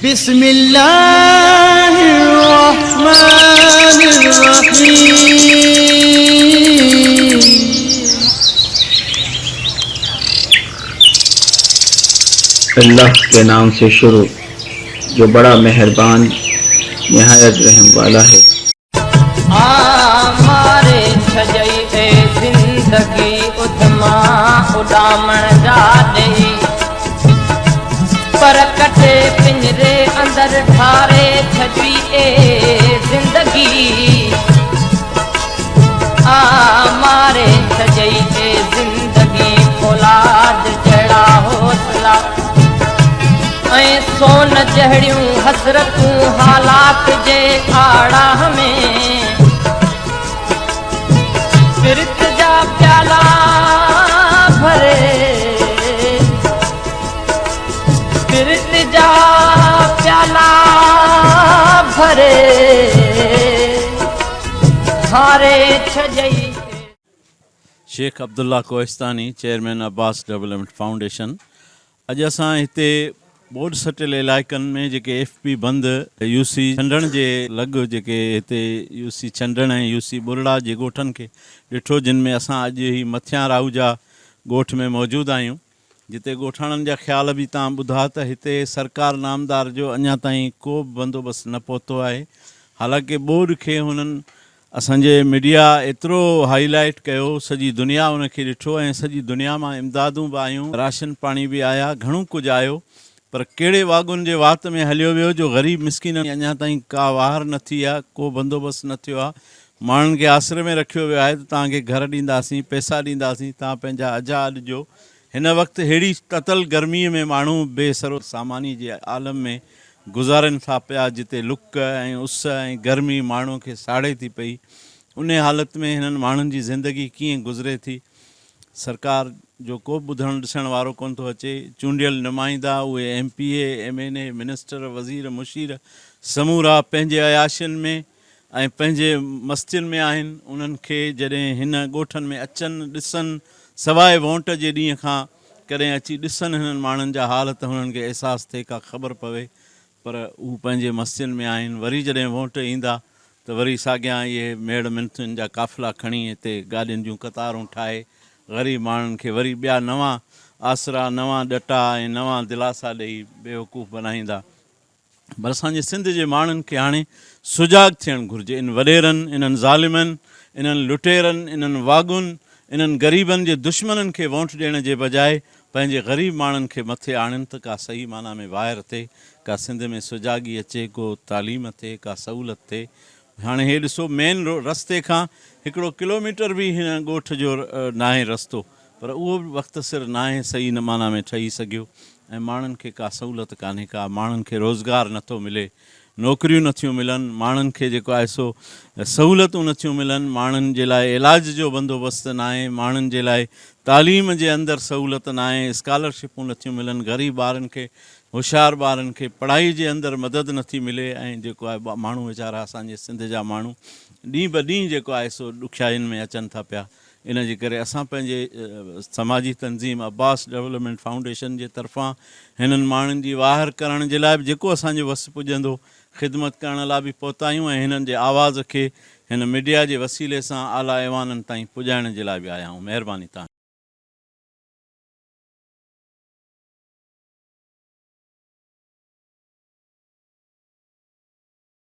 بسم الله الرحمن الرحيم. अल्लाह के नाम से शुरू जो बड़ा मेहरबान निहायत रहम वाला है। आ मारे छॼई ए ज़िंदगी उधमा उॾामण जा ॾेई, पर कटे पिंजरे अंदर ठारे छॼी ए ज़िंदगी। आ मारे छॼई ए ज़िंदगी फौलाद जहिड़ा हौसला ऐं सोन जहिड़ियूं हसरतूं हालात जे आड़ाह में पिरत जा प्याला भरे, पिरत जा प्याला भरे हारे छॼई। Sheikh Abdullah Kohistani, chairman Abbas development foundation. اڄ اسان هتي ٻوڏ سٽيل علائقن ۾ جيڪي ايف پي بند يو سي ڇنڊڻ جي لڳ جيڪي هتي يو سي ڇنڊڻ ۽ يو سي ٻرڙا جي ڳوٺن کي ڏٺو، جن ۾ اسان اڄ هي مٿيان راهوجا ڳوٺ ۾ موجود آهيون، جتي ڳوٺاڻن جا خيال به تان ٻڌا ته هتي سرڪار نامدار جو اڃا تائين ڪو به بندوبست نه پهتو آهي، حالانڪه ٻوڏ کي هنن اسان جي ميڊيا ايترو هائي لائيٽ ڪيو، سڄي دنيا ان کي ڏٺو ۽ سڄي دنيا مان امدادون به آيون، راشن پاڻي به آيا، گهڻو ڪجهه آيو پر ڪهڙي واڳون جي وات ۾ هليو ويو جو غريب مسڪينن اڃا تائين ڪا واهر نه ٿي آ، ڪو بندوبست نه ٿيو آ، ماڻهن کي آسري ۾ رکيو ويو آهي ته توهان کي گهر ڏينداسين، پئسا ڏينداسين، توهان پنهنجا اجها اڏجو. هن وقت ههڙي تتل گرميء ۾ ماڻهو بي سرو ساماني جي عالم ۾ گذارين ٿا پيا، جتي لڪ ۽ اس ۽ گرمي ماڻهوء کي ساڙي ٿي پئي. انهيء حالت ۾ هنن ماڻهن جي زندگي ڪيئن گذري ٿي؟ سرڪار جو ڪو به ٻڌڻ ڏسڻ وارو ڪونه ٿو اچي. چونڊيل نمائندا، اهي M P A, M N A, minister, وزير، مشير سمورا پنهنجي عياشين ۾ ۽ پنهنجي مستين ۾ آهن، انهن کي جڏهن هن ڳوٺن ۾ اچن، ڏسن، سواء وونٽ جي ڏينهن کان ڪڏهن اچي ڏسن هنن ماڻهن جا حال ته هنن کي احساس ٿئي ڪا خبر پوي، پر هو پنهنجي مستين ۾ آهن، وري جڏهن وونٽ ايندا ته وري ساڳيان اهي ميڙ منٿن جا قافلا کڻي هتي گاڏين جون قطارون ٺاهي غريب ماڻهن کي وري ٻيا نوان آسرا، نوان ڏٽا ۽ نوان دلاسا ڏئي بيوقوف بنائيندا. پر اسان جي سنڌ جي ماڻهن کي هاڻي سجاڳ ٿيڻ گهرجي. ان وڏيرن، انهن ظالمن، انهن لٽيرن، انهن واڳون، انهن غريبن جي دشمنن کي وونٽ ڏيڻ جي بجاء پنهنجي غريب ماڻهن کي مٿي آڻين ته ڪا صحيح معنيٰ ۾ واهر ٿئي، ڪا سنڌ ۾ سجاڳي اچي، ڪو تعليم ٿئي، ڪا سهولت ٿئي. هاڻي هي ڏسو مين رستي کان هڪڙو ڪلوميٽر به هن ڳوٺ جو ناهي رستو. پر اهو به وقت سر ناهي صحيح معنيٰ ۾ ٺهي سگهيو ۽ ماڻهن کي ڪا سهولت ڪانهي ڪا، ماڻهن کي روزگار نٿو ملي، نوڪريون نٿيون ملن، ماڻهن کي جيڪو آهي سو سهولتون نٿيون ملن، ماڻهن جي لاء علاج جو بندوبست ناهي، ماڻهن جي لاء تعليم جي اندر سهولت ناهي، اسڪالرشپون نٿيون ملن، غريب ٻارن کي هوشيار ٻارن کي پڙهائي جي اندر مدد نٿي ملي ۽ جيڪو آهي ماڻهو ويچارا اسان جي سنڌ جا ماڻهو ڏينهن به ڏينهن جيڪو آهي سو ڏکيائين ۾ اچن ٿا پيا. ان جي ڪري اسان پنهنجي سماجي تنظيم عباس ڊولپمينٽ فائونڊيشن جي طرفان هنن ماڻهن جي واهر ڪرڻ جي لاء به جيڪو اسان جو وس پڄندو خدمت ڪرڻ لاء به پهتا آهيون ۽ هنن جي آواز کي هن ميڊيا جي وسيلي سان اعليٰ ايوانن تائين پڄائڻ جي لاء به آيا آهيون. مهرباني توهان.